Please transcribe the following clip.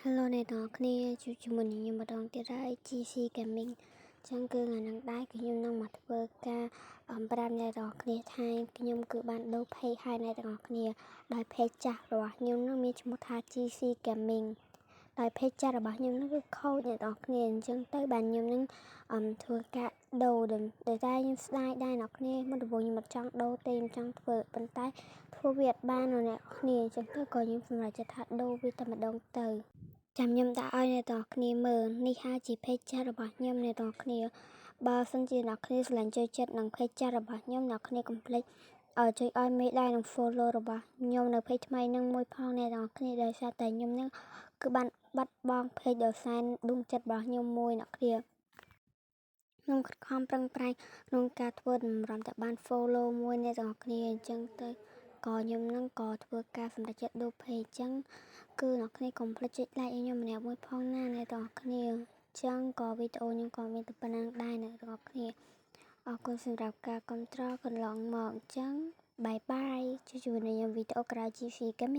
Hello អ្នកទាំងអស់គ្នាជួបជាមួយនឹងខ្ញុំម្ដងទៀតហើយ GC Gaming ចឹងគឺថ្ងៃហ្នឹងដែរគឺខ្ញុំនឹងមកធ្វើការអំប្រាប់អ្នកទាំងអស់គ្នាថាខ្ញុំគឺបានដូរ page ហើយអ្នកទាំងអស់គ្នាដោយ page ចាស់របស់ខ្ញុំនឹងមានឈ្មោះថា GC Gaming ដោយ page ចាស់របស់ខ្ញុំនឹងគឺខូចអ្នកទាំងអស់គ្នាអញ្ចឹងទៅបានខ្ញុំនឹងធ្វើការដូរដោយតែខ្ញុំស្ដាយដែរអ្នកគ្នាមុនដំបូងខ្ញុំអត់ចង់ដូរទេខ្ញុំចង់ធ្វើប៉ុន្តែធ្វើវាអត់បានអ្នកគ្នាអញ្ចឹងទៅក៏ខ្ញុំសម្រេចចិត្តថាដូរវាតែម្ដងទៅចាំខ្ញុំដាក់ឲ្យអ្នកទាំងអស់គ្នាមើលនេះហើយជា page ចាស់របស់ខ្ញុំអ្នកទាំងអស់គ្នាបើសិនជាអ្នកគ្នាស្រឡាញ់ចូលចិត្តនឹង page ចាស់របស់ខ្ញុំអ្នកគ្នាកុំភ្លេចចុចឲ្យមេដៃនិង follow របស់ខ្ញុំនៅ page ថ្មីនឹងមួយផងអ្នកទាំងអស់គ្នាដោយសារតែខ្ញុំនឹងគឺបានបាត់បង់ page ដ៏សែនដួងចិត្តរបស់ខ្ញុំមួយអ្នកគ្នាខ្ញុំខិតខំប្រឹងប្រែងក្នុងការធ្វើតម្រាំតែបាន follow មួយអ្នកទាំងអស់គ្នាអញ្ចឹងទៅក៏ខ្ញុំនឹងក៏ធ្វើការសម្រេចចិត្តដូរ page អញ្ចឹងគឺអ្នកគ្នាកុំភ្លេចចុច like ឲ្យខ្ញុំម្នាក់មួយផងណាអ្នកទាំងអស់គ្នាអញ្ចឹងក៏វីដេអូខ្ញុំក៏មានតែប៉ុណ្ណឹងដែរអ្នកទាំងអស់គ្នាអរគុណសម្រាប់ការគាំទ្រកន្លងមកអញ្ចឹង bye bye ជួបជាមួយនឹងខ្ញុំវីដេអូក្រោយ GC Gaming.